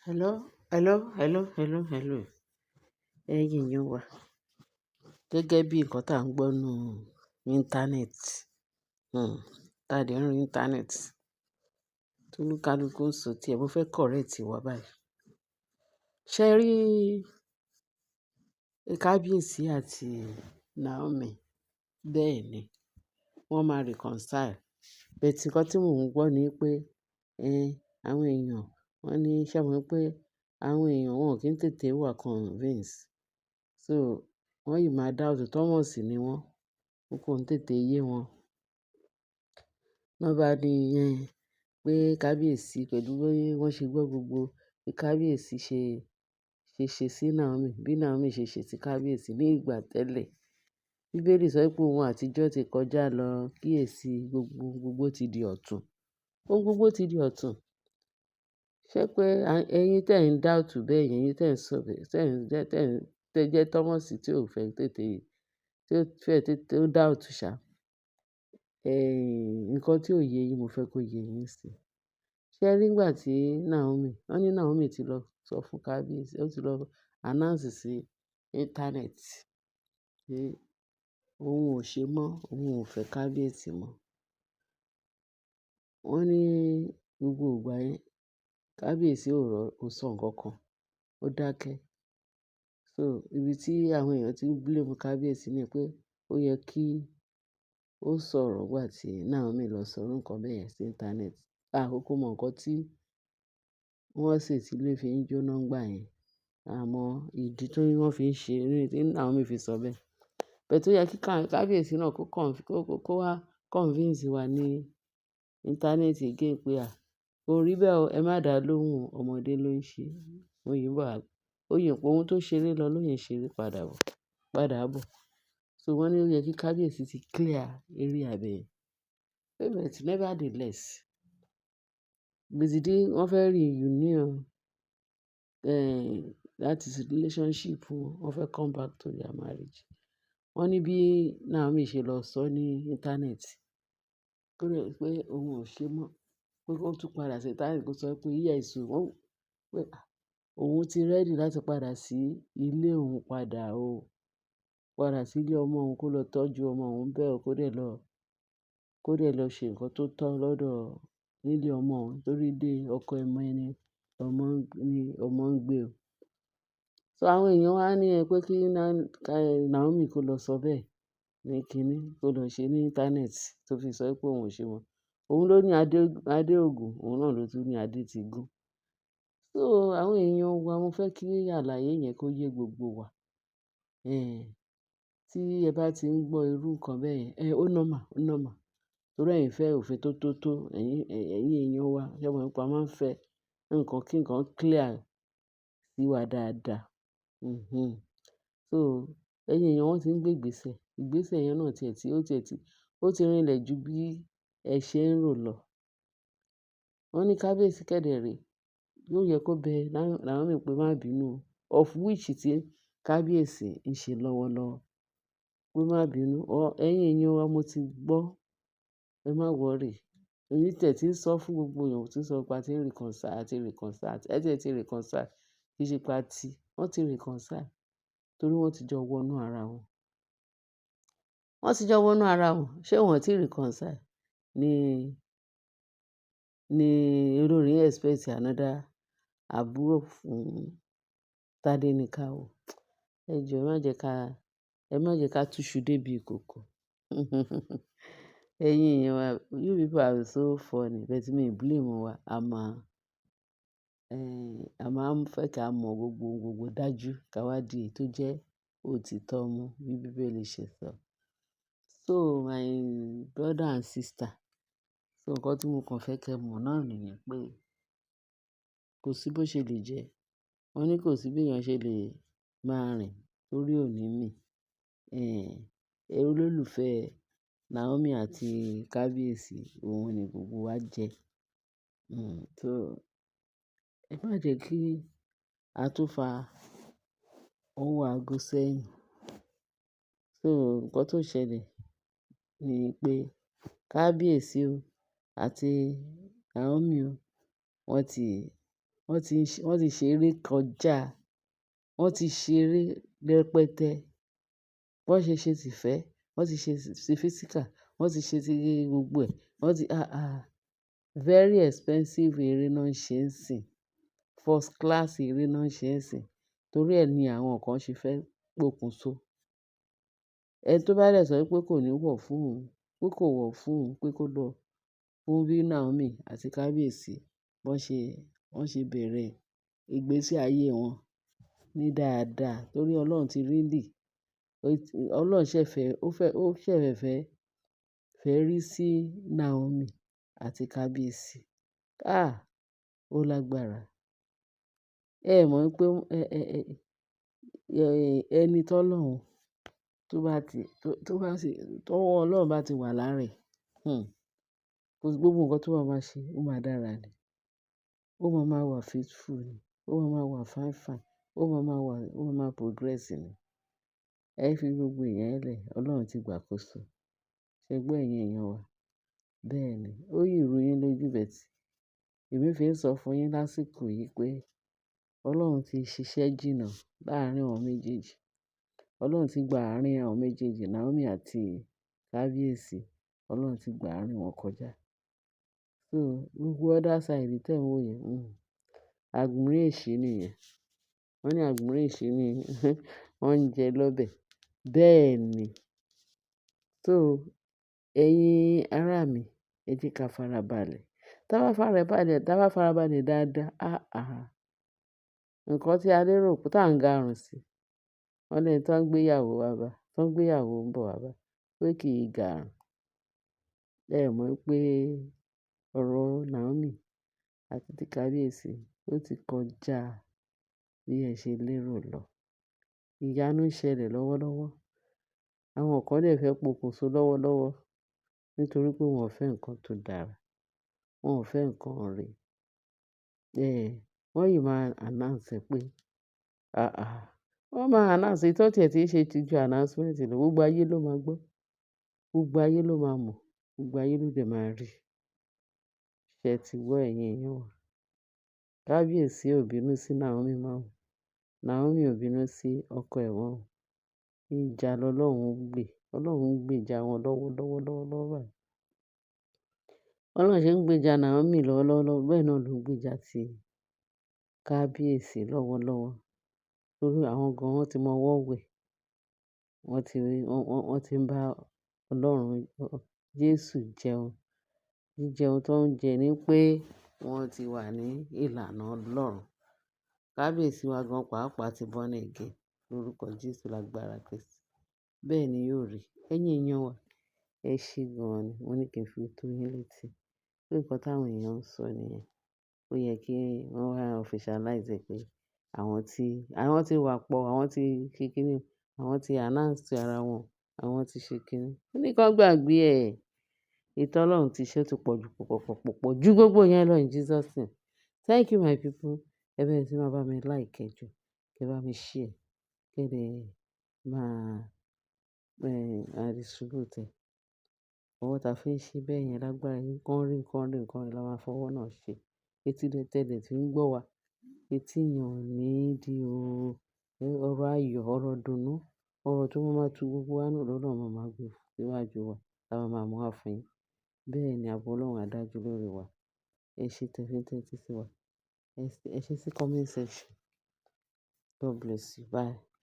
Hello, hello, hello, hello, hello. Ẹ̀yin èèyàn wa, gẹ́gẹ́ bí nǹkan tí à ń gbọ́ nínú íńtánẹ́ẹ̀tì, tá dẹ̀ ń rí íńtánẹ́ẹ̀tì, tó ní kálukú ń sọ tí ẹ, mo fẹ́ correct wa báyìí. Ṣé rí Kábíyèsí àti Naomi? Bẹ́ẹ̀ ni, wọ́n máa reconcile. But nǹkan tí mò ń gbọ́ ni pé, àwọn èèyàn wọ́n ní, ṣé mo pé àwọn èèyàn wọn ò kí ń tètè wà convince. So wọ́n yìí máa doubt. Thomas ni wọ́n, ó kò ń tètè yé wọn. Wọ́n bá ní pé Kábíyèsí pẹ̀lú bí wọ́n ṣe gbọ́ gbogbo bí Kábíyèsí ṣe sí Naomi, bí Naomi ṣe sí Kábíyèsí ní ìgbà tẹ́lẹ̀. Bíbélì sọ pé ohun àtijọ́ ti kọjá lọ, kíyèsi, gbogbo gbogbo ti di ọ̀tun. Ohun gbogbo ti di ọ̀tun. Ṣé pé ẹ̀yin tí ẹ̀ ń doubt bẹ́ẹ̀ yẹn, ẹ̀yin tí ẹ̀ ń sọ bẹ́ẹ̀, tí ẹ̀ ń jẹ́, tí ẹ̀ ń, tí ẹ jẹ́ Thomas tí ò fẹ́ tètè, tí ó fẹ́ tètè ó doubt ṣá. Nǹkan tí ò yé yin, mo fẹ́ kó yé yín sí. Ṣé rí nígbà tí Naomi, wọ́n ní Naomi ti lọ sọ fún Kábíyèsí, ó ti lọ announce sí íńtánẹ́ẹ̀tì pé òun ò ṣe mọ́, òun ò fẹ́ Kábíyèsí mọ́. Wọ́n ní gbogbo ìgbà yẹn, Kábíyèsí ò rọ̀, kò sọ nǹkan kan, ó dákẹ́. So ibi tí àwọn èèyàn tí ń blame Kábíyèsí ni pé ó yẹ kí ó sọ̀rọ̀ nígbà tí Naomi lọ sọ irú nǹkan bẹ́ẹ̀ yẹn sí íńtánẹ́ẹ̀tì. A kúkú mọ nǹkan tí wọ́n ṣe tí ilé fi ń jóná nígbà yẹn. Àmọ́ ìdí tí wọ́n fi ń ṣe, tí Naomi fi sọ bẹ́ẹ̀. But ó yẹ kí Kábíyèsí náà kó wá convince wa ní íńtánẹ́ẹ̀tì again pé à, kò rí bẹ́ẹ̀ o, ẹ má dà lóhùn, ọmọdé ló ń ṣe. Ó yìí bọ̀ wá, ó yìn pé ohun tó ṣeré lọ ló yẹn ṣeré padà bọ̀, padà bọ̀. So wọ́n ní ó yẹ kí Kábíyèsí ti clear area bẹ́ẹ̀. But nevertheless, gbèsìdí wọ́n fẹ́ reunion, that is relationship wọn, wọ́n fẹ́ come back to their marriage. Wọ́n ní bí Naomi ṣe lọ sọ ní íńtánẹ́ẹ̀tì, pé òun ò ṣe mọ́, pé kó tún padà sí íńtánẹ́ẹ̀tì kó sọ pé yes o, pé òun ti ready láti padà sí ilé òun padà o. Padà sí ilé ọmọ òun kó lọ tọ́jú ọmọ òun bẹ́ẹ̀ o, kó dẹ̀ lọ ṣe nǹkan tó tọ́ lọ́dọ̀ nílé ọmọ òun torí ilé ọkọ ọmọ ẹni ọmọ ní ọmọ ń gbé o. So àwọn èèyàn wá ní ẹ pé kí Naomi kó lọ sọ bẹ́ẹ̀ ní kíní, kó lọ ṣe ní íńtánẹ́ẹ̀tì tó fi sọ pé òun ò ṣe mọ́. Òun ló ní adé, adé ògùn, òun náà ló tún ní adé ti gún. So àwọn èèyàn wa, mo fẹ́ kí àlàyé yẹn kó yé gbogbo wa. Tí ẹ bá ti ń gbọ́ irú nǹkan bẹ́ẹ̀ yẹn, ó normal, ó normal. Torí ẹ̀yin fẹ́ òfin tó, ẹ̀yin èèyàn wa, ṣé mo pé a máa ń fẹ́ nǹkan kí nǹkan clear sí wa dáadáa. So ẹ̀yin èèyàn, wọ́n ti ń gbé ìgbésẹ̀. Ìgbésẹ̀ yẹn náà tí ẹ ti, ó ti ẹ ti, ó ti rinlẹ̀ ju bí ẹ ṣe ń rò lọ. Wọ́n ní Kábíyèsí kẹ̀dẹ̀ rè, yóò yẹ kó bẹ Naomi pé má bínú o, of which tí Kábíyèsí ń ṣe lọ́wọ́lọ́wọ́. Pé má bínú. Ẹ̀yin èèyàn wa, mo ti gbọ́. Ẹ má worry. Èmi tẹ̀ tí ń sọ fún gbogbo èèyàn tí ń sọ pé a ti ń reconcile, a ti reconcile, ẹ tí ẹ ti reconcile. Kì í ṣe pé a ti, wọ́n ti reconcile torí wọ́n ti jọ wọnú ara wọn. Wọ́n ti jọ wọnú ara wọn. Ṣé wọ́n ò tí reconcile? Ní olórí expect another àbúrò fún Tadenikawo. Ẹ jọ̀ọ́, ẹ má jẹ́ ká túṣu débi ìkòkò. Ẹ̀yin èèyàn wa, you people are so funny, but mi blame wa. A máa ń fẹ́ ká mọ gbogbo gbogbo dájú ká wá di èyí tó jẹ́ òtítọ́ mú bí Bíbélì ṣe sọ. So my brother and sister, so nǹkan tí mo kàn fẹ́ kí ẹ mọ̀ náà nìyẹn pé kò sí bó ṣe lè jẹ́. Wọ́n ní kò sí bí èèyàn ṣe lè máa rìn torí ò ní mì. Olólùfẹ́ Naomi àti Kábíyèsí, òun ni gbogbo wa jẹ́. So ẹ má jẹ́ kí a tún fa ọwọ́ aago sẹ́yìn. So nǹkan tó ṣẹlẹ̀ ni pé Kábíyèsí o àti Naomi o, wọ́n ti. Wọ́n ti ṣeré kọjá, wọ́n ti ṣeré rẹpẹtẹ. Bọ́n ṣe ṣe tìfẹ́, wọ́n ti ṣe ti physical, wọ́n ti ṣe ti gbogbo ẹ̀. Wọ́n ti, ah ah, very expensive eré náà ń ṣe ń sìn. First class eré náà ń ṣe ń sìn. Torí ẹ ní àwọn kan ṣe fẹ́ pokùnso. Ẹni tó bá dẹ̀ sọ wípé kò ní wọ̀ fún òun, pé kò wọ̀ fún òun, pé kó lọ fún bí Naomi àti Kábíyèsí wọ́n ṣe bẹ̀rẹ̀ ìgbésí ayé wọn ní dáadáa. Torí Ọlọ́run ti really, Ọlọ́run ṣẹ̀ fẹ́, ó fẹ́, ó ṣẹ̀ fẹ́, fẹ́ rí sí Naomi àti Kábíyèsí. Ah! Ó lágbára. Ẹ mọ̀ wípé ẹni tó Ọlọ́run tó bá ti, tó bá sì, tọ́wọ́ Ọlọ́run bá ti wà lára ẹ̀, kò sí gbogbo nǹkan tó bá máa ṣe, ó máa dára ni. Ó máa ma wà faithful ni. Ó máa ma wà fine fine. Ó máa ma progress ni. Ẹ fi gbogbo ìyẹn lẹ̀, Ọlọ́run ti gbàkóso. Ṣé gbọ́ ẹ̀yin èèyàn wa? Bẹ́ẹ̀ ni, ó yìí rú yín lójú but. Èmi fi ń sọ fún yín lásìkò yìí pé Ọlọ́run ti ṣiṣẹ́ jìnnà láàárín àwọn méjèèjì. Ọlọ́run ti gba àárín àwọn méjèèjì, Naomi àti Kábíyèsí. Ọlọ́run ti gba àárín wọn kọjá. So gbogbo other side tí ẹ̀ ń wò yẹn, àgbọ̀nrín èṣí nìyẹn. Wọ́n ní àgbọ̀nrín èṣí ni wọ́n ń jẹ lọ́bẹ̀. Bẹ́ẹ̀ ni. So ẹ̀yin ará mi, ẹ jẹ́ ká farabalẹ̀. Tá bá farabalẹ̀, tá bá farabalẹ̀ dáadáa, ah ah, nǹkan tí a lérò pé tá ń garùn sí. Wọ́n ní ẹni tó ń gbé ìyàwó wá bá, tó ń gbé ìyàwó ń bọ̀ wá bá, pé kì í garùn. Ẹ mọ̀ pé ọ̀rọ̀ Naomi àti ti Kábíyèsí ó ti kọjá bí ẹ ṣe lérò lọ. Ìyanu ń ṣẹlẹ̀ lọ́wọ́lọ́wọ́. Àwọn kan dẹ̀ fẹ́ pokùnso lọ́wọ́lọ́wọ́ nítorí pé wọ́n ò fẹ́ nǹkan tó dára. Wọn ò fẹ́ nǹkan ire. Wọ́n yìí máa announce pé, ah ah, wọ́n máa announce tó tí ẹ ti ṣe ti ju announcement lọ. Gbogbo ayé ló máa gbọ́. Gbogbo ayé ló máa mọ̀. Gbogbo ayé ló dẹ̀ máa rí. Ṣé ẹ ti gbọ́ ẹ̀yin èèyàn wa? Kábíyèsí ò bínú sí Naomi mọ́ o. Naomi ò bínú sí ọkọ ẹ̀ mọ́ o. Ìjà lọlọ́run ń gbè. Ọlọ́run ń gbèjà wọn lọ́wọ́lọ́wọ́ lọ́wọ́lọ́wọ́ báyìí. Ọlọ́run ṣe ń gbèjà Naomi lọ́wọ́lọ́wọ́, bẹ́ẹ̀ náà ló ń gbèjà ti Kábíyèsí lọ́wọ́lọ́wọ́. Torí àwọn gan wọ́n ti mọ ọwọ́ wẹ̀. Wọ́n ti ń bá Ọlọ́run Jésù jẹun. Jíjẹun tó ń jẹ ní pé wọ́n ti wà ní ìlànà Ọlọ́run. Kábíyèsí wa gan pàápàá ti born again lórúkọ Jésù lágbára Kristi. Bẹ́ẹ̀ ni yóò rí. Ẹ̀yin èèyàn wa, ẹ ṣé gan ni. Mo ní kí n fi tó yín létí pé nǹkan táwọn èèyàn ń sọ nìyẹn. Ó yẹ kí wọ́n wá officialize pé àwọn tí wà pọ̀, àwọn tí ṣe kíni, àwọn tí announce ara wọn, àwọn tí ṣe kíni. Ó ní kí wọ́n gbàgbé ẹ̀. Ètò Ọlọ́run ti ṣe ó ti pọ̀ ju pọ̀ pọ̀ pọ̀ pọ̀ ju gbogbo yẹn lọ in Jesus name. Thank you my people. Ẹ bẹ̀rẹ̀ sí máa bá mi like ẹ jọ̀ọ́, kí ẹ bá mi share, kí ẹ dẹ̀ máa, distribute ẹ̀. Ọwọ́ ta fi ń ṣe bẹ́ẹ̀ yẹn lágbára nǹkan rí, nǹkan rí, nǹkan rí la máa fọwọ́ náà ṣe. Etí tẹ́lẹ̀ tí ń gbọ́ wa, etí yẹn ò ní di o. Ọ̀rọ̀ ayọ̀, ọ̀rọ̀ ìdùnnú, ọ̀rọ̀ tó máa tú gbogbo wa nù lọ́lọ́run máa máa gbé síwájú wa, tá a máa mú wá fún yín. Bẹ́ẹ̀ ni ààbò Ọlọ́run á dájú lórí wa. Ẹ ṣé tẹ fi ń tẹ́tí sí wa. Ẹ ṣé sí comment section. God bless you. Bye.